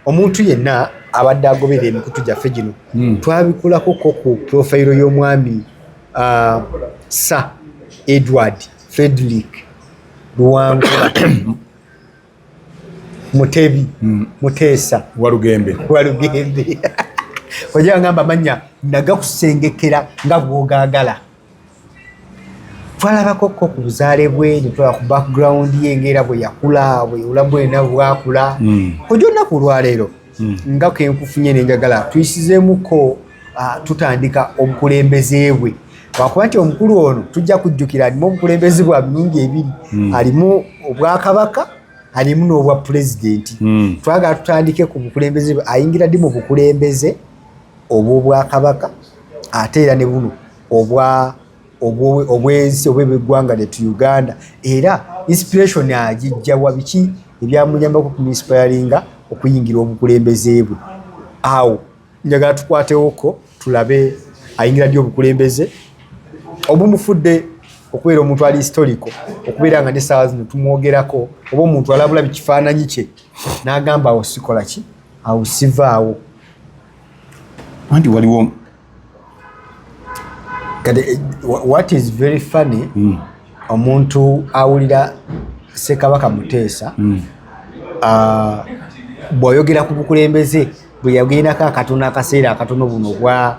Omuntu yenna abadde agoberera emikutu gyaffe gino, twabikulako ku profile y'omwami Sir Edward Frederick Luwangula Mutebi Muteesa Walugembe. Walugembe. Ojja ngamba manya nagakusengekera nga bw'ogaagala. Twalabako ko ku buzaale bwe, ne tulaba ku background ye, ng'era bwe yakula, bwe obulamu bwe bwakula. Ojja olunaku olwaleero nga kenkufunye nenjagala tuyisizeemuko, tutandika obukulembeze bwe, lwakuba nti omukulu ono tujja kujjukira alimu obukulembeze bwa mirundi ebiri, alimu obwakabaka, alimu n'obwa pulezidenti. Twagala tutandike ku bukulembeze bwe, ayingira ddi mu bukulembeze obw'obwakabaka, ate era ne buno obwa obw'ensi oba ebweggwanga lyettu Uganda, era inspiration agijja wa? Biki ebyamuyambako okuinspiringa okuyingira obukulembeze bwe? Awo njagala tukwatewoko tulabe ayingira ddi obukulembeze obumufudde okubeera omuntu ali historical, okubeera nga nesaawa zino tumwogerako, oba omuntu alabula bikifaananyi kye n'agamba, "Awo sikola ki, awo sivaawo." Anti waliwo Kati what is very funny, omuntu awulira Ssekabaka Muteesa, bw'oyogera ku bukulembeze bwe yagendako akatono, akaseera akatono buno obwa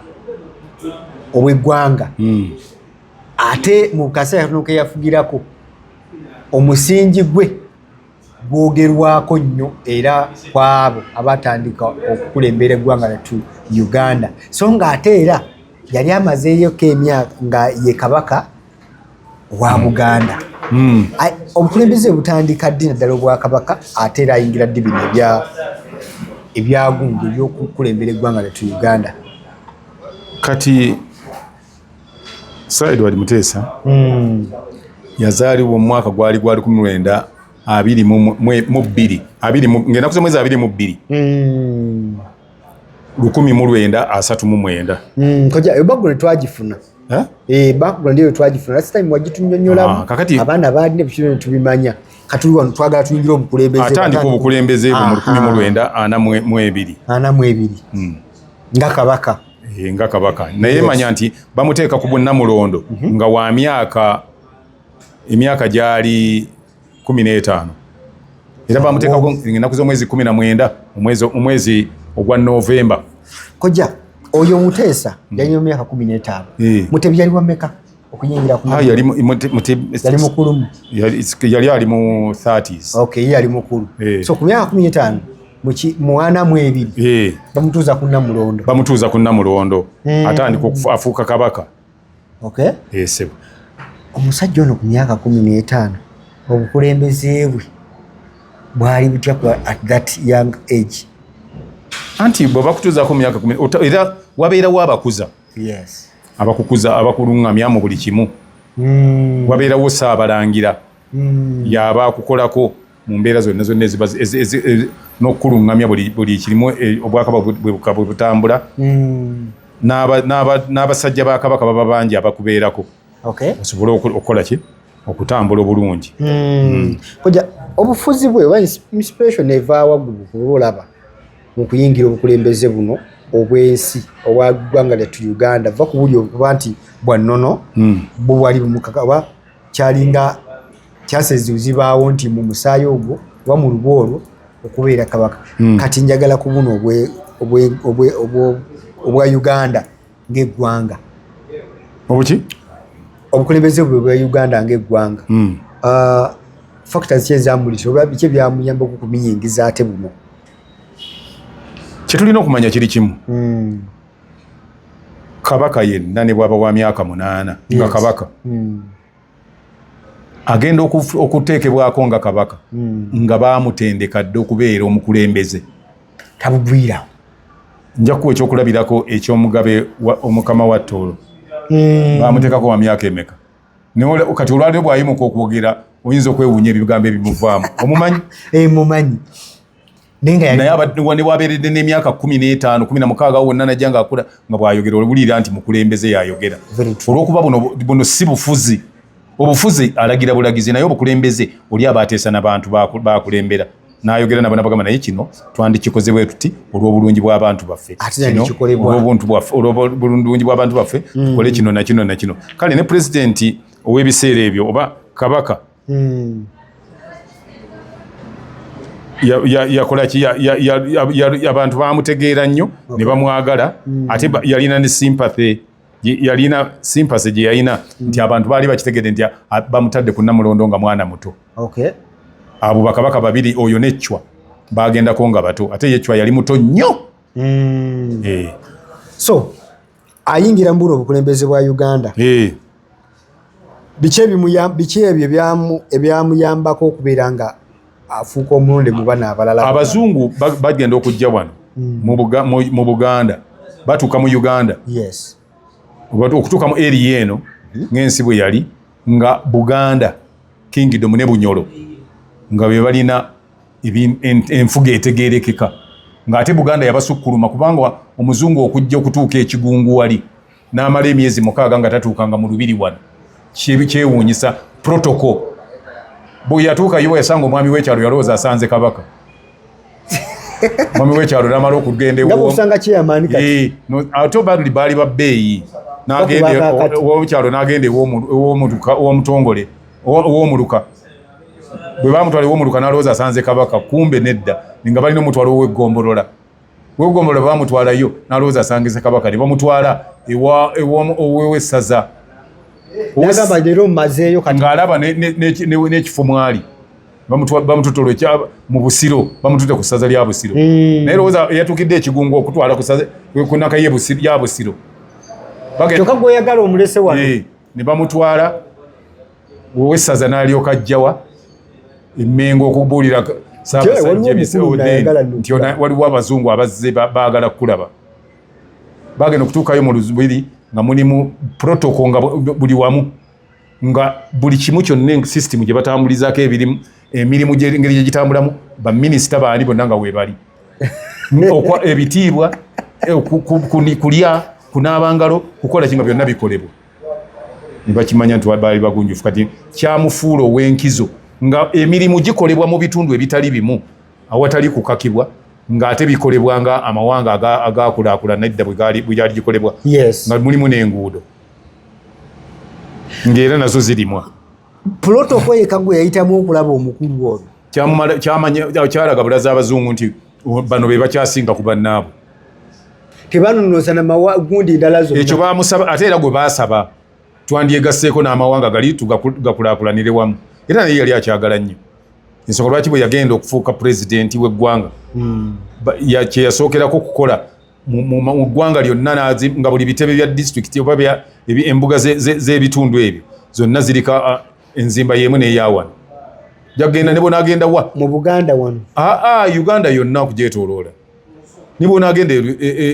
obw'eggwanga, ate mu kaseera katono ke yafugirako, omusingi gwe gwogerwako nnyo era kwabo abatandika okukulembera eggwanga lyattu Uganda, so nga ate era yali amazeeyoko emyaka nga ye kabaka wa Buganda. Obukulembeze butandika ddi naddala obwakabaka, ate era ayingira ddi bino ebyagundu ebyokukulembera eggwanga lyattu Uganda? Kati Sir Edward Muteesa yazaalibwa mu mwaka gwali gwa 1922, ng'ennaku z'omwezi 22, 1939. Kojja, eyo background twagifuna. Eh? Eh, background eyo twagifuna last time, wagitunyonyolamu. Ah, Abaana baali nebikiro netubimanya. Katuli wano twagala tuyingire obukulembeze. Atandika obukulembeze bwe mu 1942. 42 nga kabaka. Eh, nga kabaka, naye manya nti bamuteeka ku bunnamulondo nga wa myaka, emyaka gyali 15, era bamuteekako ennaku z'omwezi 19, omwezi ogwa Novemba. Kojja, oyo Muteesa yalina myaka 15? Eh. Mutebi yali wameka okuyingira ku Ah, yali Yali mukulumu? Yali ali mu 30s. Okay, ye yali mukulu. Eh. So ku myaka 15 mu 42 bamutuuza ku nnamulondo. Bamutuuza ku nnamulondo, atandika afuuka kabaka. Esebo. Omusajja ono ku myaka 15, obukulembeze bwe bwali butya at that young age? Anti bwe bakutuuzaako mu myaka 10, era wabeerawo abakuza, abakukuza, abakuluŋŋamya mu buli kimu. Wabeerawo Saabalangira, yaba akukolako mu mbeera zonna zonna eziba n'okukuluŋŋamya buli kirimu, obwakabaka bwe butambula. N'abasajja ba kabaka baba bangi abakubeerako osobole okukola ki, okutambula obulungi. Kojja, obufuzi bwe oba inspiration eva waggulu kuba olaba mu kuyingira obukulembeze buno obw'ensi obwa ggwanga lyattu Uganda, va ku buli okuba nti bwa nnono, bwo bwali bumukaka oba kyalinga chances zibaawo nti mu musaayi ogwo oba mu lubu olwo okubeera kabaka? Kati njagala ku buno obwa Uganda ng'eggwanga. Obuki? Obukulembeze bwe bwa Uganda ng'eggwanga. Factors ki ezamulisa oba biki ebyamuyamba okukumiyingiza ate buno? Kyetulina okumanya kiri kimu: kabaka yenna ne bwaba wa myaka 8 nga kabaka, agenda okuteekebwako nga kabaka nga baamutendeka dde okubeera omukulembeze. Tabugwira. Nja kuwa ekyokulabirako ekyomugabe omukama wa Tooro. Bamuteekako wa myaka emeka? Naye kati olwaliro bw'ayimuka okwogera, oyinza okwewuunya ebigambo ebimuvaamu. Omumanyi? Eh, mumanyi. Naye nga naye ne wabeeredde n'emyaka 15, 16 wonna, najja ng'akula, nga bw'ayogera owulira nti mukulembeze yayogera. Very true. Olw'okuba buno si bufuzi. Obufuzi alagira bulagizi, naye obukulembeze oli aba ateesa n'abantu bakulembera. N'ayogera nabo nabagamba, naye kino twandikikoze bwe tuti olw'obulungi bw'abantu baffe. Ate Kino, nekikolebwa. Olw'obulungi bw'abantu baffe tukole kino na kino na kino. Kale ne pulezidenti ow'ebiseera ebyo oba kabaka yakola ki? Abantu bamutegeera nnyo ne bamwagala. Ate yalina ne sympathy, yalina sympathy gye yalina nti abantu baali bakitegedde nti bamutadde ku Namulondo nga mwana muto. Abo bakabaka babiri, oyo neccwa, bagendako nga bato, ate yeccwa yali muto nnyo. So ayingira mu buno obukulembeze bwa Uganda. Biki ebyo ebyamuyambako okubeera nga afuuka omulonde mu bano abalala? Abazungu bagenda okujja wano mu Buganda, batuuka mu Uganda. Okutuuka mu area eno ng'ensi bwe yali nga Buganda Kingdom ne Bunyolo nga be balina enfuga etegerekeka, ng'ate Buganda yabasukkuluma, kubanga omuzungu okujja okutuuka ekigungu wali n'amala emyezi 6 nga tatuukanga mu lubiri wano. Kyewuunyisa protocol. Bwe yatuukayo, bwe yasanga omwami w'ekyalo, yalowooza asanze kabaka. Omwami w'ekyalo n'amala okugenda nga bwosanga chairman kati. Ate baali baali babbeeyi, n'agenda Bakuba akati. ow'omukyalo, n'agenda ew'omutongole, ow'omuluka. Bwe bamutwala ew'omuluka, n'alowooza asanze kabaka, kumbe nedda, nga balina omutwalo ow'eggombolola. Ow'eggombolola bamutwalayo, n'alowooza asangize kabaka, ne bamutwala ow'essaza. Nagamba leero mmazeeyo kati. Ng'alaba n'ekifo mwali bamututola mu Busiro, bamutute ku ssaza lya Busiro. Naye lowooza yatuukidde ekigungu okutwala ku ssaza ku naka ya Busiro. Kyokka gweyagala omulese wano. Ne bamutwala ow'essaza, n'alyoka ajjawa emmengo okubuulira Ssaabasajja Waliwo omukulu n'ayagala nno nti waliwo abazungu abazze baagala kukulaba. Bagenda okutuukayo mu lubiri nga mulimu protocol, nga buli wamu nga buli kimu kyonna system gye batambulizaako ebirimu emirimu engeri gye gitambulamu, baminisita baani bonna nga weebali. Ebitiibwa, kulya, kunaaba ngalo, kukola ki, nga byonna bikolebwa. Ne bakimanya nti baali bagunjufu. Kati kyamufuula ow'enkizo nga emirimu gikolebwa mu bitundu ebitali bimu awatali kukakibwa, ng'ate bikolebwa nga amawanga agakulaakulana edda bwe gyali gikolebwa, nga mulimu n'enguudo ng'era nazo zirimwa. Protocol yekka gwe yayitamu okulaba omukulu ono. Kyalaga bulaza abazungu nti bano be bakyasinga ku bannaabwe. Tebanonoza na gundi ndala zonna. Ekyo bamusaba, ate era gwe baasaba twandyegasseeko n'amawanga gali gakulaakulanire wamu, era naye yali akyagala nnyo. Ensonga lwaki bwe yagenda okufuuka pulezidenti w'eggwanga, kye yasookerako okukola mu ggwanga lyonna, nga buli bitebe bya disitulikiti oba embuga z'ebitundu ebyo zonna ziriko enzimba y'emu n'eyawano. Jagenda ne bonaagenda wa? Mu Buganda wano? Aa, Uganda yonna okugyetooloola. Ne bonaagenda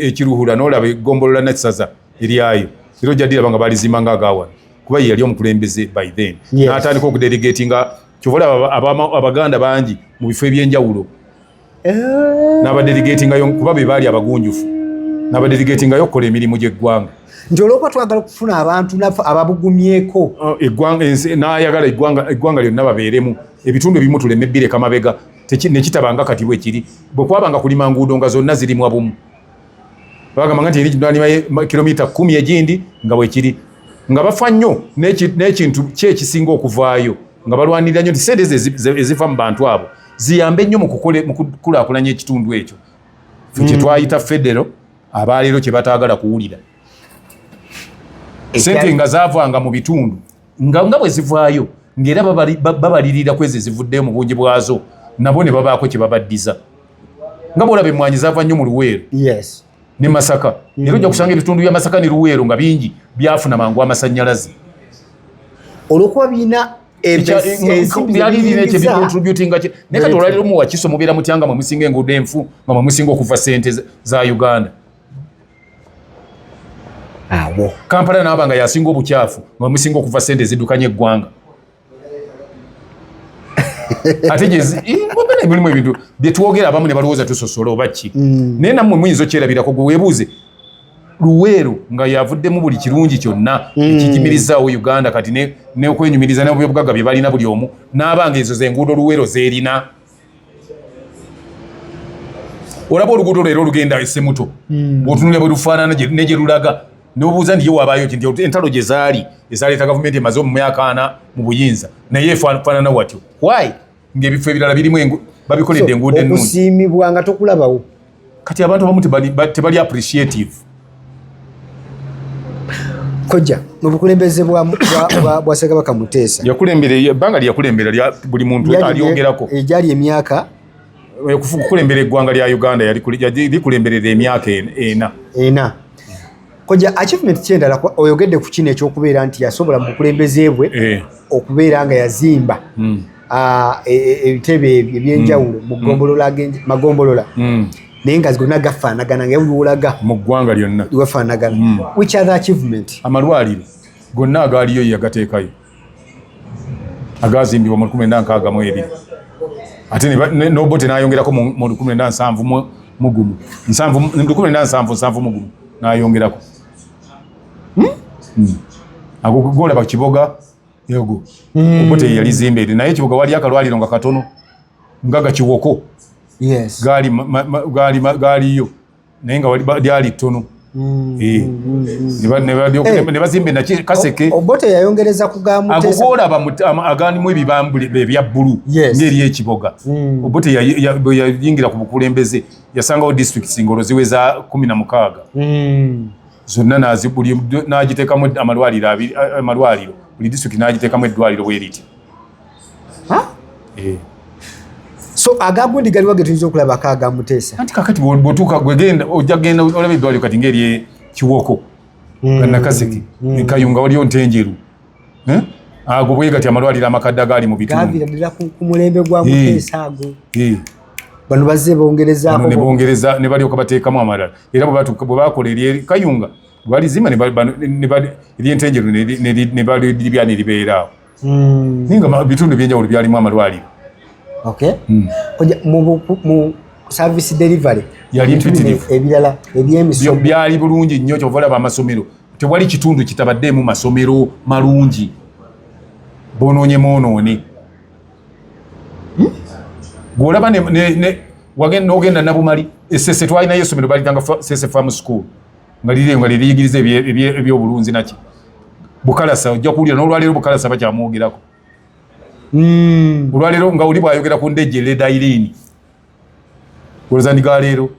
ekiruhula n'olaba eggombolola n'essaza eryayo, era ojja ddiraba nga balizimba nga agawano, kuba ye yali omukulembeze by then. N'atandika okudelegatinga. Kyova olaba Abaganda bangi mu bifo ebyenjawulo, n'abadelegatingayo kuba be baali abagunjufu, n'abadelegatingayo okukola emirimu gy'eggwanga. Nti olwokuba twagala okufuna abantu naffe ababugumyeko. Eggwanga, n'ayagala eggwanga lyonna babeeremu, ebitundu ebimu tuleme bireka mabega. Nekitabanga kati bwe kiri, bwe kwabanga kulima nguudo nga zonna zirimwa bumu, bagamba nti eri nalima kilomita 10 egindi, nga bwe kiri nga bafa nnyo n'ekintu ki ekisinga okuvaayo, nga balwanirira nnyo nti sente ezo eziva mu bantu abo ziyambe nnyo mu kukulaakulanya ekitundu ekyo. Ffe kye twayita federo, abaleero kye bataagala kuwulira. Sente nga zaavanga mu bitundu nga bwe zivaayo, ng'era babalirira ku ezo ezivuddeyo mu bungi bwazo, nabo ne babaako kye babaddiza. Nga bwolaba emmwanyi zaava nnyo mu Luweero ne Masaka, era ojja kusanga ebitundu bya Masaka ne Luweero nga bingi byafuna mangu amasannyalaze. Olwokuba birina ensimbi Byali birina ekyo zebiyingiza. Bicontributinga ki, naye kati olwaliro mu Wakiso mubeera mutya nga mwe musinga enguudo enfu, nga mwe musinga okuva sente za Uganda? Awo. Kampala naaba nga yasinga obukyafu, nga musinga okuva sente eziddukanya eggwanga. Ate gyezi mulimu ebintu byetwogera, abamu ne balowooza tusosola oba ki. Naye nammwe muyinza okyerabirako. Gwe weebuuze Luweero nga yavuddemu buli kirungi kyonna ekiyimirizaawo Uganda kati n'okwenyumiriza n'ebyobugagga bye balina buli omu, n'abanga ezo zenguudo Luweero zeerina. Olaba oluguudo leero olugenda esemuto, bwotunulira bwe lufaanana ne gye lulaga, nobuuza nti ye wabaayo ki, nti entalo gye zaali ezaleeta gavumenti emaze mu myaka 40 mu buyinza, naye efaanana watyo. Why? Ng'ebifo ebirala birimu babikoledde enguudo ennungi. Okusiimibwa nga tokulabawo. Kati abantu abamu tebali appreciative. Kojja, mu bukulembeze bwa Ssekabaka Muteesa, Yakulembera, ebbanga lyeyakulembera lya buli muntu alyogerako. Egyali emyaka? Okukulembera eggwanga lya Uganda likulemberera emyaka 4. 4. Kojja, achievement kyendala, oyogedde ku kino ekyokubeera nti yasobola mu bukulembeze bwe okubeera nga yazimba ebitebe ebyo ebyenjawulo mu gombolola, magombolola, naye nga gonna gafaanagana, nga buli wolaga Mu ggwanga lyonna. Gafaanagana. Which other achievement? Amalwaliro gonna agaaliyo yagateekayo, agazimbibwa mu 1962, ate n'Obote n'ayongerako mu 1971, 1971 n'ayongerako. Ago golaba Kiboga ego Obote ye yalizimba eri, naye Kiboga wali akalwaliro nga katono nga gakiwoko. Gaali gaaliyo, naye nga lyali ttono. Ne bazimba naki Kaseke. Obote yayongereza ku ga Ago Muteesa. Golaba agalimu ebibambule ebya bbulu ng'eri ekiboga. Obote bwe yayingira ku bukulembeze, yasangawo districts ng'olwo ziweza 16. Zonna buli n'agiteekamu amalwaliro abiri, amalwaliro, buli district n'agiteekamu eddwaliro bwe riti. Ha? So agagundi galiwa ge tuyinza okulabako aga Muteesa? Anti kakati bw'otuuka gwegenda, ojja genda olaba eddwaliro kati ng'eri Kiwoko, Nakaseke, Kayunga, waliyo Ntenjeru. Eh? Ago bwe gati amalwaliro amakadde agaali mu bitundu. Gaviira ddala ku mulembe gwa Muteesa ago. Bano bazze bongerezaako. Bano ne bongereza, ne balyoka bateekamu amalala. Era bwe bakola eri Kayunga balizimba, ery'Entenjeru ne balibya ne libeera awo. Naye nga bitundu ebyenjawulo byalimu amalwaliro. Okay. Kojja, mu service delivery, Yali ebintu bino mpitirivu. ebirala ebyemisomo. Byali bulungi nnyo. Kyova olaba amasomero, tewali kitundu kitabaddeemu masomero malungi. Bonoonye mwonoone. Gw'olaba n'ogenda Nabumali, Esese, twalinayo essomero balitanga Sese Farm School, nga liri nga liriyigiriza ebyobulunzi naki. Bukalasa, ojja kuwulira n'olwaleero Bukalasa bakyamwogerako. Olwaleero nga oli bwayogera ku Ndejje Lady Irene, olowooza ndi galeero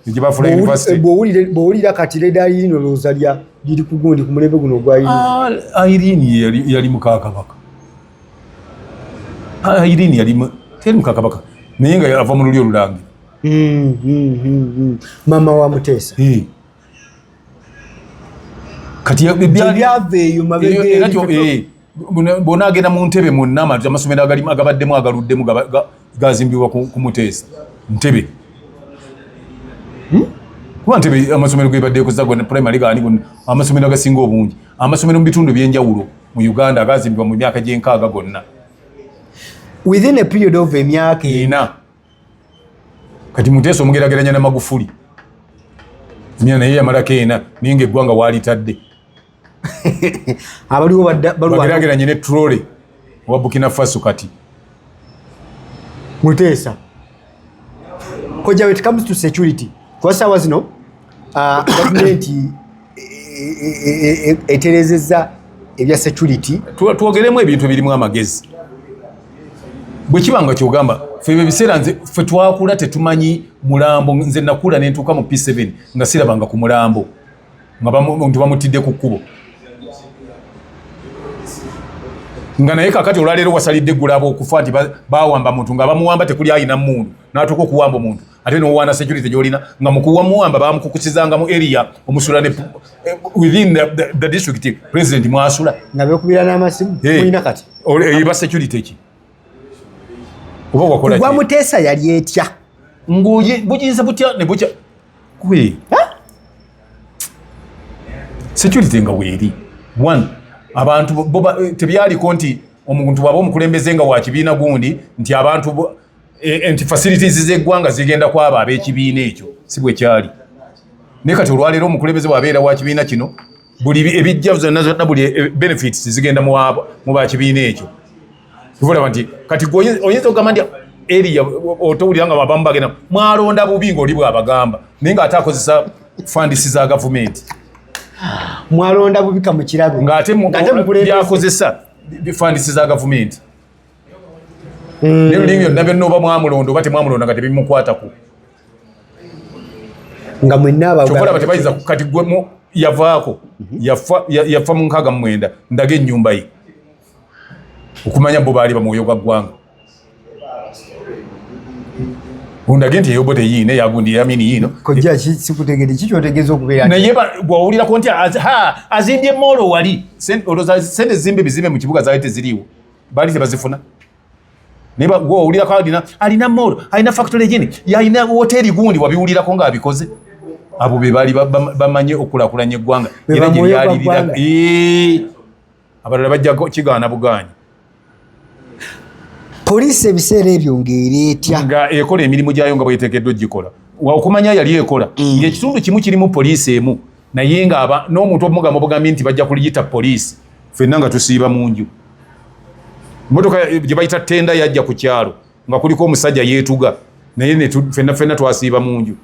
gye bafula university. Bw'owulira kati Lady Irene, olowooza lya liri ku gundi, ku mulembe guno ogwa Irene. Ah, Irene yali mukakabaka. Ah, Irene yali teyali mukakabaka, naye nga ava mu lulyo olulangira. Mama wa Muteesa. Eh. Kati Byava eyo mabega. Era bw'onaagenda mu ntebe mwonna, amasomero agalimu agabaddemu agaluddemu gazimbibwa ku Muteesa. Ntebe, Kuba Ntebe amasomero gebadde kuza gonna primary gaani, gonna amasomero agasinga obungi, amasomero mu bitundu ebyenjawulo mu Uganda agazimbibwa mu myaka gy'enkaaga gonna. Within a period of emyaka 4. Kati Muteesa omugerageranya na Magufuli. Emyaka naye yamalako 4, naye nga eggwanga waalitadde. Abaliwo balwana. Bagerageranye ne Traore owa Burkina Faso kati. Muteesa. Koja, when it comes to security, kuba saawa zino gavumenti eterezezza ebya security. Twogeremu ebintu ebirimu amagezi. Bwe kiba nga kyogamba, ffe ebyo ebiseera, nze ffe twakula tetumanyi mulambo. Nze nakula nentuuka mu P7 nga sirabanga ku mulambo nga omuntu bamutidde ku kkubo. Nga naye kakati olwaleero wasalidde eggulu okufa nti bawamba muntu, nga bamuwamba tekuli ayina mundu n'atuuka okuwamba omuntu, ate nowaana security gyolina nga mukuwa muwamba bamukukusizanga mu area omusula ne within the district president mwasula. Nga bekubira n'amasimu. Mulina kati. Eba security ki oba wakola Gwa Muteesa yali etya? Ngoye buyinza butya ne butya kwe security nga weeri one, abantu tebyaliko nti omuntu bwaba omukulembeze nga wa kibiina gundi nti abantu nti facilities z'eggwanga zigenda kwabo ab'ekibiina ekyo, si bwe kyali. Naye kati olwaleero omukulembeze bw'abeera wa kibiina kino, buli ebijja zonna zonna, buli benefits zigenda mu bakibiina ekyo. Olaba nti kati gwe oyinza okugamba nti area otowulira nga abamu bagenda mwalonda bubi ng'oli bw'abagamba, naye ng'ate akozesa funds za gavumenti. Mwalonda bubi kamukirabe. Ng'ate byakozesa funds za gavumenti. Naye luli byonna byonna, oba mwamulonda oba temwamulonda, nga tebimukwatako. Nga mwenna. Kyova olaba tebayinza. Kati gwe yavaako, yafa mu 69, ndaga ennyumba ye okumanya bo baali bamwoyo gwa ggwanga. Ondage nti eyobo teyiina, eyagundi eyamini yiino. Kojja, sikutegere kikyotegeeza okubeera. Naye bwawulirako nti azimbye mall wali, olowooza sente zimba ebizimbe mu kibuga zaali teziriiwo? Baali tebazifuna? Naye gwowulirako alina mall, alina factory gini, alina woteri gundi, wabiwulirako ng'abikoze? Abo be baali bamanyi okulakulanya eggwanga era gye lyalirira. Abalala bajja kigaana bugaanyi. Poliisi ebiseera ebyo ng'ereetya? Nga ekola emirimu gyayo nga bweteekeddwa ogikola. Okumanya yali ekola ng'ekitundu kimu kirimu poliisi emu, naye nga n'omuntu omugamba obugambi nti bajja kuliyita poliisi, ffenna nga tusiiba mu nju. Motoka gye bayita tenda yajja ku kyalo nga kuliko omusajja yeetuga, naye ffenna ffenna twasiiba mu nju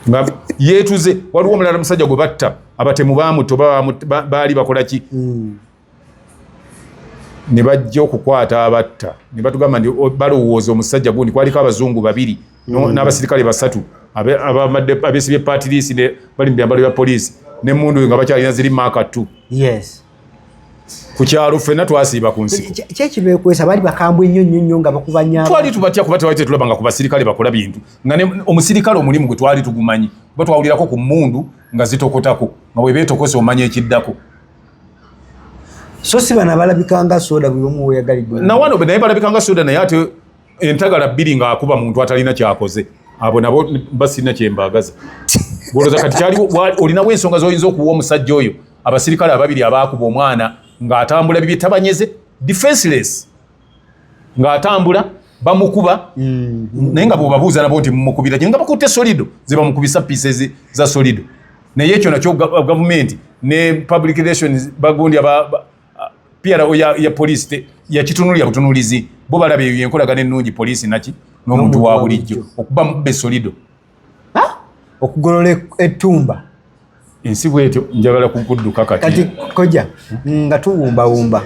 nga yeetuze. Waliwo omulala musajja gwe batta, abatemu baamutta oba baali bakola ki, ne bajja okukwata abatta ne batugamba nti balowooza omusajja gundi. Kwaliko abazungu babiri n'abasirikale basatu ababadde abesibye patirisi, bali mu byambalo bya poliisi n'emmundu nga bakyalina ziri Mark 2. Ku kyalo ffenna twasiiba ku nsiko. Kyekibeekwesa baali bakambwe nnyo nnyo nnyo nga bakubanya? Twali tubatya kuba twali tetulaba nga ku basirikale bakola bintu, nga omusirikale omulimu gwe twali tugumanyi, kuba twawulirako ku mmundu nga zitokotako, nga bwe beetokose omanya ekiddako. So si bano abalabikanga soda buli omu weyagalidde. Nawano naye balabikanga soda, naye ate entagala bbiri ng'akuba muntu atalina kyakoze, abo nabo basirina kyembaagaza. Golooza kati kyali olinawo ensonga z'oyinza okuwa omusajja oyo, abasirikale ababiri abaakuba omwana ng'atambula bibye, tabanyeze, defenseless, ng'atambula bamukuba, naye nga bw'obabuuza nabo nti mumukubira nga bakutte solido ze bamukubisa pieces za solido. Naye ekyo nakyo gavumenti ne public relations bagundi aba PRO ya poliisi yakitunulira butunulizi. Bo balaba eyo enkolagana ennungi poliisi naki n'omuntu wa bulijjo, okuba mube solido. Okugolola ettumba. Ensi bwetyo, njagala kukudduka kati. Kati koja, nga tuwumbawumba,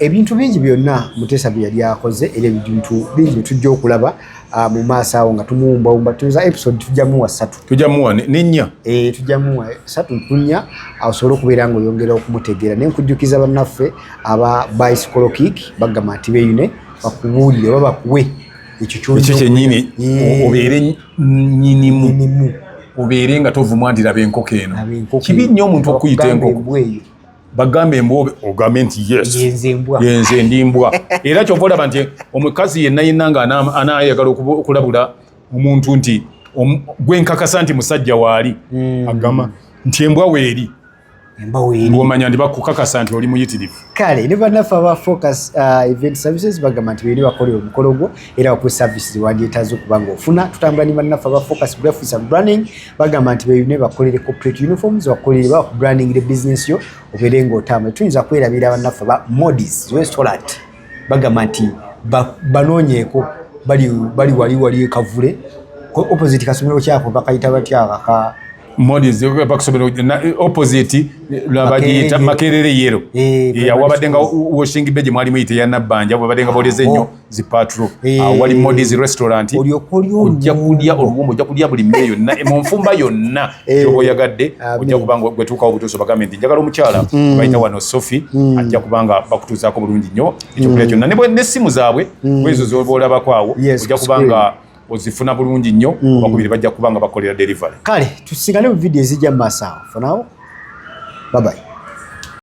ebintu bingi byonna Muteesa bye yali akoze, era ebintu bingi byetujja okulaba mu maaso awo nga tumuwumbawumba. Tuza episode tujja muwa 3. Tujja muwa nennya. Eh, tujja muwa 3 kunya, asobole okubeera nga oyongera okumutegeera. Naye nkujjukiza bannaffe aba Bicycle Kick bagamba nti beeyune bakubuulire oba bakuwe ekyo. Ekyo kyennyini, obeere nnyinimu, obeere nga tovumwa nti laba enkoko eno. Kibi nnyo omuntu okuyita enkoko. Bagambe embwa, ogambe nti yes, yenze ndi mbwa. Era kyova olaba nti omukazi yenna yenna nga anayagala okulabula omuntu nti gwenkakasa nti musajja waali, agamba nti embwa weeri, ng'omanya nti bakukakasa nti oli muyitirivu. Kale ne bannaffe aba Focus Event Services bagamba nti beri bakolera omukolo gwo era bakuwa services wandyetaaze okuba nga ofuna. Tutambula ne bannaffe aba Focus Graphics and Branding, bagamba nti beyune bakolere corporate uniforms, bakolere bakubrandingire business yo obeere ng'otambula. Tuyinza kwerabira bannaffe ba Modis Restaurant, bagamba nti banoonyeeko, bali wali wali ekavule opposite kasomero kyako, bakayita batya aka? Modis bakusomero opposite bagiyita Makerere Yero, wabadde nga washing bay gye mwali muyita eya Nabbanja, bwebadde nga booleza ennyo zi patrol, wali Modis Restaurant. Ojja kulya oluwumba, ojja kulya buli mmere yonna mu nfumba yonna gyoba oyagadde. Ojja kubanga gwetuukawo obutuuso, bagambe nti njagala omukyala bayita wano Sophie, ajja kubanga bakutuusaako bulungi nnyo ekyokulya kyonna. N'essimu zaabwe bwezo zoba olabako awo, ojja kubanga ozifuna bulungi nnyo, bakubiri bajja kuba nga bakolera delivery. Kale tusigale mu video ezijja mu maaso awo. For now, bye bye.